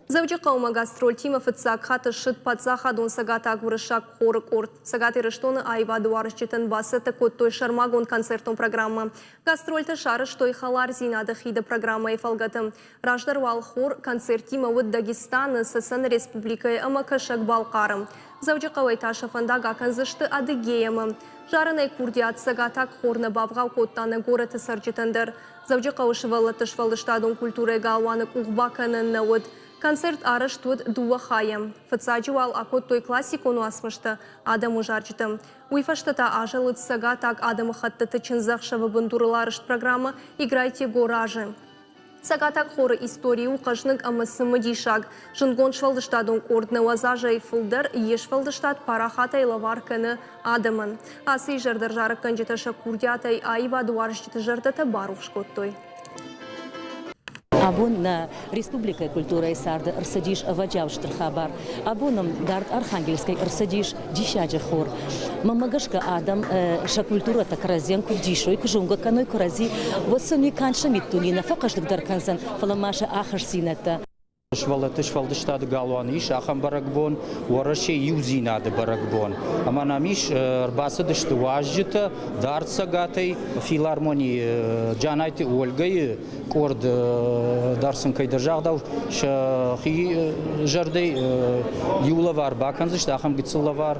Дзӕуджыхъӕумӕ гастрольтимӕ фыццаг хатт ссыд паддзахадон цӕгатаг уырыссаг хоры къорд. Цӕгат Ирыстоны аивадуарзджытӕн бацӕттӕ кодтой сӕрмагонд концертон программӕ. Гастрольтӕ сарӕзтой хӕлардзинады хиды программӕйы фӕлгӕты. Раздӕр уал хор концерттимӕ уыд Дагестаны, Цӕцӕны республикӕйы ӕмӕ Кӕсӕг-Балхъары. Дзӕуджыхъӕуӕй та сӕ фӕндаг акӕндзысты Адыгейӕмӕ. Зарынӕй курдиат цӕгатаг хор нӕ бавгъау кодта нӕ горӕты цӕрджытӕн дӕр. Дзӕуджыхъӕуы сывӕллӕтты сфӕлдыстадон культурӕйы галуаны къух бакӕнӕн нӕ уыд. Концерт арӕзт уыд дыууӕ хайӕ. Фыццаджы уал акодтой классикон уацмыстӕ, адӕмон зарджытӕ. Уый фӕстӕ та азӕлыд цӕгатаг адӕмыхӕттыты чындзӕхсӕвы бындурыл арӕзт программӕ «Играйте горажи». Цӕгатаг хоры истори у хъӕзныг ӕмӕ цымыдисаг. Зындгонд сфӕлдыстадон къорд 90 азӕй фылдӕр йе сфӕлдыстад парахатӕй лӕвар кӕны адӕмӕн. Ацы изӕр дӕр зарӕггӕнджытӕ сӕ курдиатӕй аивадуарзджыты зӕрдӕтӕ барухс кодтой. Абон нӕ республикӕйы культурӕйы царды ӕрцыдис ӕвӕджиау стыр хабар. Абон нӕм дард Архангельскӕй ӕрцыдис диссаджы хор. Мӕнмӕ гӕсгӕ адӕм сӕ культурӕтӕ кӕрӕдзийӕн куы вдисой, куы зонгӕ кӕной кӕрӕдзи, уӕд сын уый канд сӕ миддуне нӕ фӕхъӕздыгдӕр кӕндзӕн, фӕлӕ ма сӕ ахастдзинӕдтӕ. Сывӕллӕтты сфӕлдыстады галуаны ис ахӕм бӕрӕгбон, Уӕрӕсейы иудзинады бӕрӕгбон. Ӕмӕ нӕм ис, ӕрбацыдысты уазджытӕ дард цӕгатӕй, филармонийы Джанайты Ольгӕйы къорд дӕр сын кӕйдӕр загъдау сӕхи зӕрдӕй иу лӕвар бакӕндзысты, ахӕм гыццыл лӕвар.